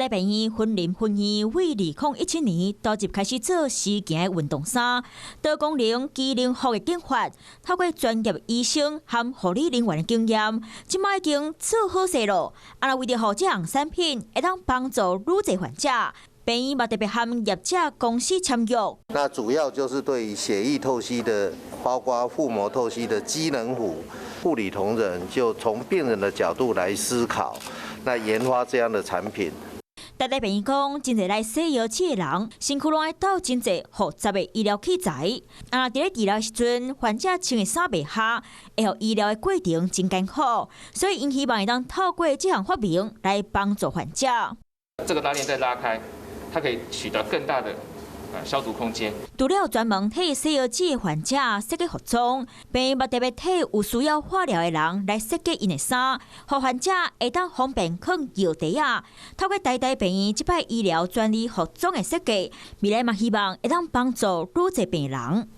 台病院雲林分院為2017年投入開始做時行的運動衫，多功能機能服的研發，透過專業醫生和護理人員的經驗，這擺已經做好勢囉。啊，為著予這項產品會當幫助愈濟患者，病院嘛特別和業者公司簽約。那主要就是對於血液透析的，包括腹膜透析的機能服，護理同仁就從病人的角度來思考，那研發這樣的產品。台大病院講，真濟來洗藥水的人，身軀攏愛鬥真濟複雜的醫療器材。啊，佇咧治療時陣，患者穿的衫袂合，會予醫療的過程真艱苦，所以𪜶希望會當透過這項發明來幫助患者。這個拉鏈再拉開，它可以取得更大的消毒空間。除了專門替洗藥水的患者設計服裝，病院嘛特別替有需要化療的人來設計𪜶的衫，予患者會當方便囥藥袋仔。透過台大病院這擺醫療專利服裝的設計，未來嘛希望會當幫助愈濟病人。